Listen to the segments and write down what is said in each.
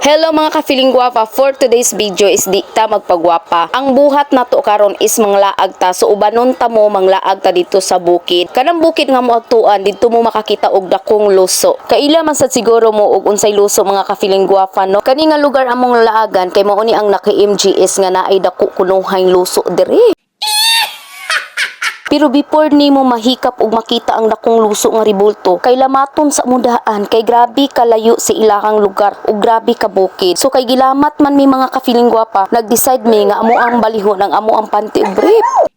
Hello, mga ka-feeling gwapa, for today's video is di ta magpagwapa. Ang buhat nato karon is manglaag ta. So ubanon ta mo, manglaag ta dito sa bukid. Kanang bukid nga moadtuan didto mo makakita og dakong luso. Kaila man sad siguro mo og unsay luso, mga ka-feeling gwapa, no? Kani nga lugar among laagan kay mao ni ang naka-MGS nga naay dako kunuhay luso diri. Pero before nimo mahikap og makita ang dakong luso nga ribulto, kay lamaton sa mudaan kay grabe kalayo sa ilahang lugar ug grabe ka bukid. So kay gilamat man mi, mga ka-feeling gwapa, nag-decide mi nga amo ang balihon ang amo ang panty ug brief.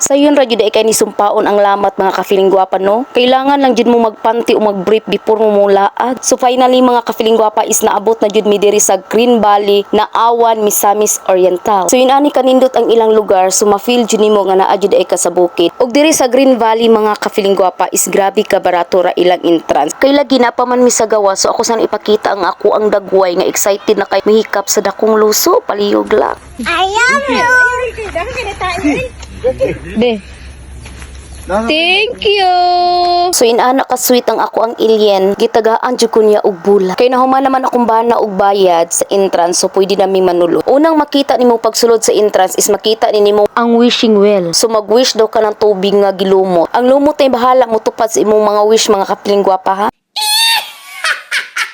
Sayon ra jud ay kay ni sumpaon ang lamat, mga ka-feeling gwapa, no. Kailangan lang jud mo magpanty o magbrief before mo mulaag. So finally, mga ka-feeling gwapa, is naabot na jud mi diri sa Green Valley na Awan, Misamis Oriental. So yun ani kanindot ang ilang lugar, so ma-feel jud nimo nga naa jud ay ka sa bukid. Og diri sa Green Valley, mga ka-feeling gwapa, is grabe ka barato ra ilang entrance. Kay lagi na pa man mi sa gawas, so ako sana ipakita ang ako ang dagway nga excited na kay mihikap sa dakong luso, palihog lang. Be. Thank you. So inana ka sweet ang ako ang alien. Gitagaan jud ko niya og bula. Kay nahuman naman akong bana og bayad sa entrance, so pwede na mi manulod. Unang makita nimo pagsulod sa entrance is makita ni nimo ang wishing well. So mag-wish daw ka ng tubig nga gilumot. Ang lumot ay bahala mo tupad sa imong mga wish, mga ka-feeling gwapa, ha.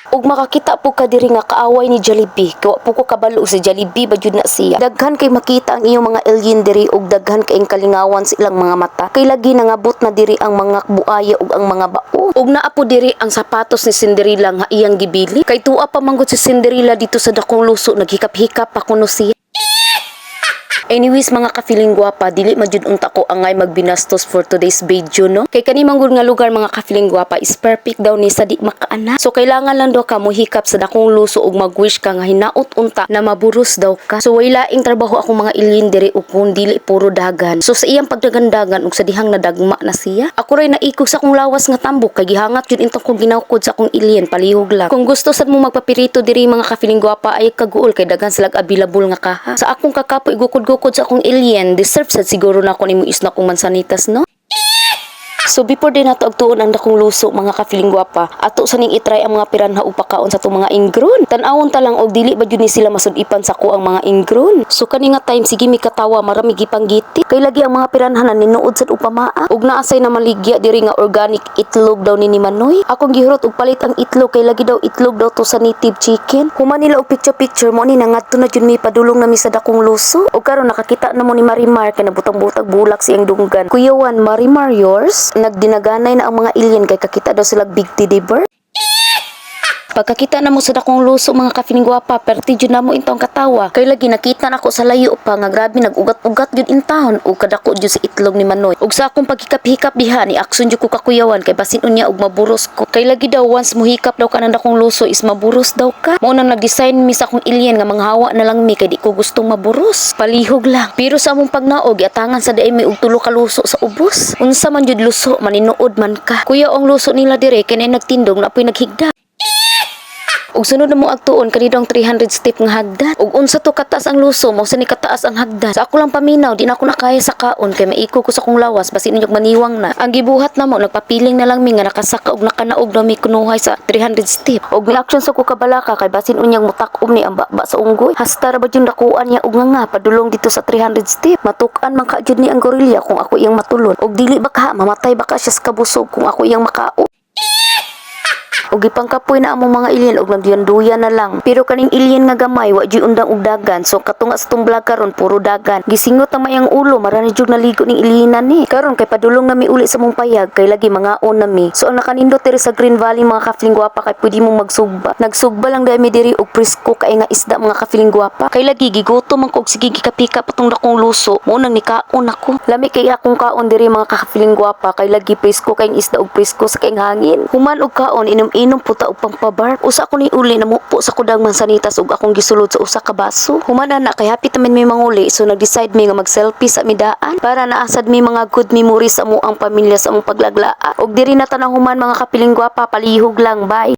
Ug makakita po ka diri nga kaaway ni Jollibee. Kay wa po ko kabalo si Jollibee ba jud na siya. Daghan kay makita ang iyong mga alien diri ug daghan kay kalingawan sa ilang mga mata. Kay lagi nangabot na diri ang mga buaya ug ang mga bao. Ug naa po diri ang sapatos ni Cinderella nga iyang gibili. Kay tuwa pa manggod si Cinderella dito sa dakong luso, naghikap-hikap pa kuno siya. Anyways, mga ka-feeling gwapa, dili man jud unta ko angay magbinastos for today's video, no? Kay kani manggod nga lugar, mga ka-feeling gwapa, is perfect daw ni sa di makaanak. So kailangan lang daw ka mohikap sa dakong luso ug mag-wish ka nga hinaot unta na maburos daw ka. So way laing trabaho akong mga ilin diri ug kung dili puro dagan. So sa iyang pagdagandagan ug sa dihang nadagma na siya. Ako ray naikog sa akong lawas nga tambok kay gihangat jud intong ko ginawkod sa akong ilin, palihog lang. Kung gusto sad mo magpapirito diri, mga ka-feeling gwapa, ay kaguol kay daghan sila available nga kaha. Sa akong kakapoy gukod-gukod sa akong alien, deserve sad siguro na ako nimo isna akong mansanitas, no? So before din nato agtuon ang dakong luso, mga ka-feeling gwapa, ato sa ning itry ang mga piranha ug pakaon sa atong mga ingron. Tan-awon ta lang og dili ba jud ni sila masud-ipan sa ko ang mga ingron. So kani nga time sige mi katawa, marami gipanggiti. Kay lagi ang mga piranha na ninuod sad upamaa. Ug naasay na maligya diri nga organic itlog daw ni Manoy. Akong gihurot og palit ang itlog kay lagi daw itlog daw to sa native chicken. Human nila og picture picture mo ni nangadto na jud mi, padulong na mi sa dakong luso. Ug karon nakakita na mo ni Marimar kay nabutang-butag bulak siyang dunggan. Kuyawan, Marimar yours. Nagdinaganay na ang mga alien kay kakita daw sila big teddy bear. Pagkakita na mo sa dakong luso, mga ka-feeling gwapa, perti jud na mo intawon katawa. Kay lagi nakita nako sa layo pa nga grabe nag-ugat-ugat jud in town ug kadako jud sa itlog ni Manoy. Ug sa akong paghikap-hikap diha ni action jud ko kakuyawan kay basin unya og maburos ko. Kay lagi daw once mohikap daw ka ng dakong luso is maburos daw ka. Mao nang nag-design mi sa akong alien nga manghawa na lang mi kay di ko gustong maburos. Palihog lang. Pero sa among pagnaog, giatangan sa diay mi og tulo ka luso sa ubos. Unsa man jud luso, maninuod man ka. Kuya, ang luso nila dire kay naay nagtindog na apoy naghigda. Ug sunod na mo agtuon kani daw ang 300 step nga hagdan. Ug unsa to kataas ang luso, mao sa ni kataas ang hagdan. Sa ako lang paminaw, di na ako nakaya sa kaon kay maiko ko sa akong lawas basin inyong maniwang na. Ang gibuhat na mo, nagpapiling na lang mi nga nakasaka og nakanaog na mi kunuhay sa 300 step. Ug mi-action sa ko kabalaka kay basin unyang mutak-om ni ang baba sa unggoy. Hasta ra ba jud dakuan niya og nga padulong dito sa 300 step. Matuk-an man ka jud ni ang gorilla kung ako iyang matulon. Ug dili ba ka mamatay ba ka siya sa kabusog kung ako iyang makao. Ug gipangkapoy na among mga ilin og nagduyan-duyan na lang. Pero kaning ilin nga gamay wa jud undang og dagan. So katunga sa tong vlog karon puro dagan. Gisingot na mayang ulo, marani jud naligo ning ilinan ni. Karon kay padulong na mi uli sa mong payag kay lagi mangaon na mi. So ang nakanindot diri sa Green Valley, mga ka-feeling gwapa, kay pwede mo magsugba. Nagsugba lang dahil mi diri og presko kay nga isda, mga ka-feeling gwapa. Kay lagi gigutom man ko og sige gikapika patong dakong luso. Mo nang nikaon ako. Lami kay akong kaon diri, mga ka-feeling gwapa, kay lagi presko kay isda og presko sa kay hangin. Human og kaon, inom-inom puta og pampabar. Usa ko ni uli na mupo sa kudang mansanitas ug akong gisulod sa usa ka baso. Human ana kay happy tamen mi manguli, so nag-decide mi nga mag-selfie sa midaan para naasad mi mga good memories sa amo ang pamilya sa among paglaglaa. Og diri na tanahuman, mga ka-feeling gwapa, palihog lang, bye.